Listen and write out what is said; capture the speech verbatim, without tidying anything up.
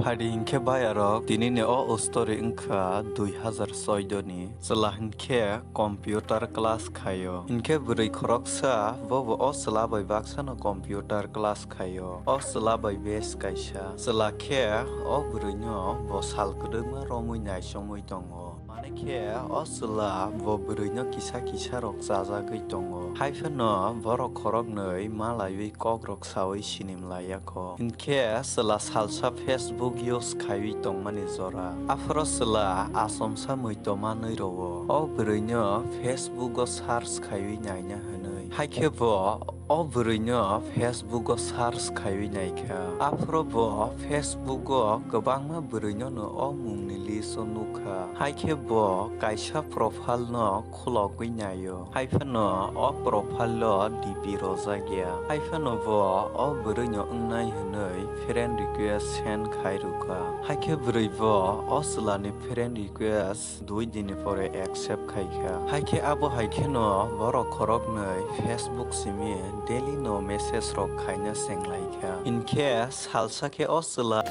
Phaidi hinkhe bayarok, tinini o story wngkha dui hazar choudo ni. Chwla hinkhe computer class khaio. Hinkhe bwrwi khoroksa bobo o chwla bai baksano computer class khaio. O chwla bai base kaisa. Chwla khe o bwrwino bo sal kwdwkma romwi naichomwi tongo. Mane khe o chwla bo bwrwino kisa kisa rok chajagwi tongo. Haiphano borok khoroknwi malaiwi kokrok sawi sinimlaiya kho. Hinkhe chwla salsa Facebook use khaiwi tongmani jora. Aphoro chwla achomsa muitu manwi rwo. O bwrwino Facebook o search khaiwi naina hwnwi. Haikhe bo o bwrwino Facebook o search khaiwi naikha. Aphoro bo Facebook o kwbangma bwrwino no o mungni list o nukha. Haikhe bo kaisa profile no khulogwi naio. Haiphano o profile o D P rwjakya. Haiphano bo o bwrwino wngnai hwnwi friend request send khai rwkha. Haikhe bwrwi bo o chwlani friend request dui dini pore accept khaikha. Haikhe abo haikheno borok khoroknwi Facebook simi daily no message rok khaina chenglaikha. Hinkhe salsa khe o chwla